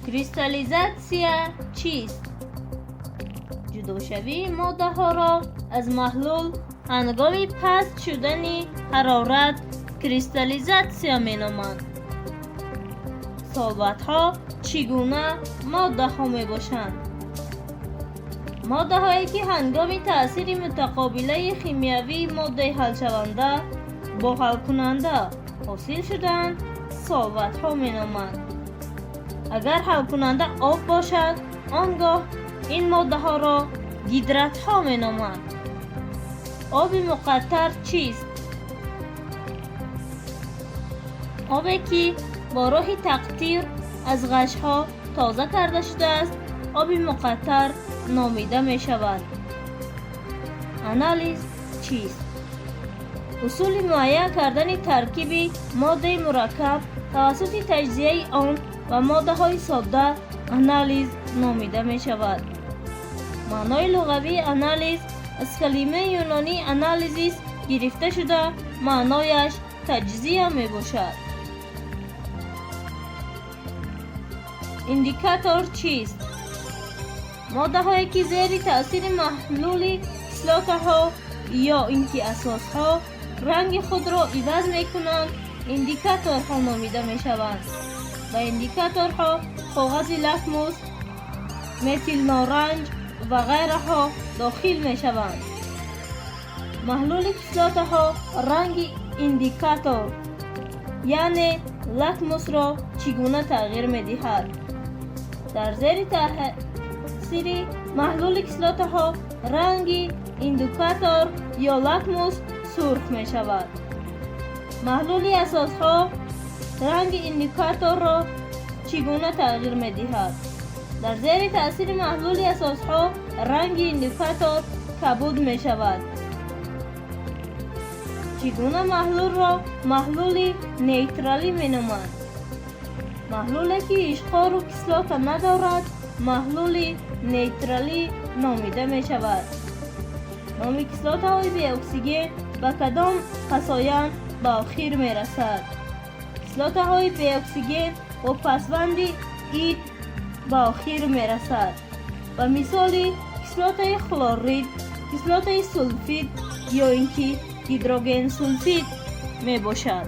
Кристаллизатсия чист? Ҷудошавии моддаҳоро аз маҳлул ҳангоми паст шудани ҳарорат кристаллизатсия меноманд. Солватҳо чӣ гуна моддаҳо мебошанд? Моддаҳое, ки ҳангоми таъсири мутақобилаи химиявии моддаи ҳалшаванда бо ҳалкунанда ҳосил шудаанд, солватҳо меноманд. Агар ҳалкунанда об бошад, он гоҳ ин моддаҳоро гидратҳо меноманд. Оби муқаттар чист? Обе, ки бо роҳи тақтир аз ғашҳо тоза карда шудааст, оби муқаттар номида мешавад. Анализ чист? Усули муайян кардани таркиби моддаи мураккаб тавассути таҷзияи он ба моддаҳои содда анализ номида мешавад. Маънои луғавии анализ аз калимаи юнонии анализис гирифта шуда, маънояш таҷзия мебошад. Индикатор чист? Моддаҳое, ки зери таъсири маҳлули кислотаҳо ё ин ки асосҳо ранги худро иваз мекунанд, индикаторҳо номида мешаванд. Ба индикаторҳо коғази лакмус, метилноранҷ ва ғайраҳо дохил мешаванд. Маҳлули кислотаҳо ранги индикатор, яъне лакмусро чӣ гуна тағйир медиҳад? Дар зери таъсири маҳлули кислотаҳо ранги индикатор ё лакмус сурх мешавад. Маҳлули асосҳо ранги индикаторро чӣ гуна тағйир медиҳад? Дар зери таъсири маҳлули асосҳо ранги индикатор кабуд мешавад. Чӣ гуна маҳлулро маҳлули нейтралӣ меноманд? Маҳлуле, ки ишқору кислота надорад, маҳлули нейтралӣ номида мешавад. Номи кислотаҳои беоксиген ба кадом пасоянд ба охир мерасад? Кислотаҳои беоксиген бо пасванди ид ба охир мерасад. Ба мисоли кислотаи хлорид, кислотаи сулфид ё ин ки гидрогенсулфид мебошад.